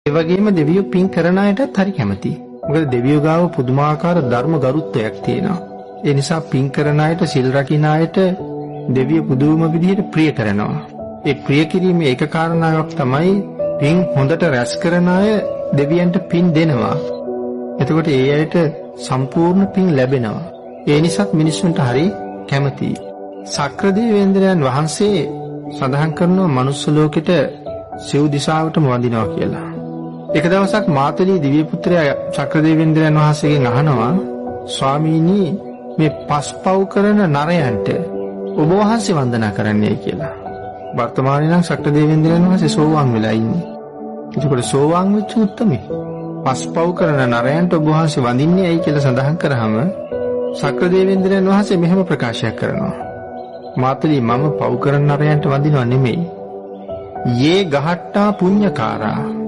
ඒ වගේම දෙවියෝ පින් කරන අයටත් හරි කැමතියි. මොකද දෙවියෝ ගාව පුදුමාකාර ධර්ම ගරුත්වයක් තියෙනවා. ඒ නිසා පින් කරන අයට, සිල් රකින්න අයට දෙවියෝ පුදුම විදිහට ප්‍රිය කරනවා. ඒ ප්‍රිය කිරීමේ එක කාරණාවක් තමයි පින් හොඳට රැස් කරන අය දෙවියන්ට පින් දෙනවා. එතකොට ඒ අයට සම්පූර්ණ පින් ලැබෙනවා. ඒ නිසාත් මිනිස්සුන්ට හරි කැමතියි. සක්‍ර දේවේන්ද්‍රයන් වහන්සේ සඳහන් කරනවා මනුස්ස ලෝකෙට සිව් දිශාවටම වඳිනවා කියලා. එක දවසක් මාතලී දිව්‍ය පුත්‍රයා සක්‍ර දේවේන්ද්‍රයන් වහන්සේගෙන් අහනවා, ස්වාමීනි, මේ පස්පව් කරන නරයන්ට ඔබ වහන්සේ වන්දනා කරන්නේ කියලා. වර්තමානයේ නම් සක්‍ර දේවේන්ද්‍රයන් වහන්සේ සෝවාන් වෙලා ඉන්නේ. එතකොට සෝවාන් වෙච්ච උත්තමේ පස්පව් කරන නරයන්ට ඔබ වහන්සේ වඳින්නේ ඇයි කියලා සඳහන් කරාම සක්‍ර දේවේන්ද්‍රයන් වහන්සේ මෙහෙම ප්‍රකාශයක් කරනවා. මාතලී, මම පව් කරන නරයන්ට වඳිනව නෙමෙයි. යේ ගහට්ටා පුඤ්ඤකාරා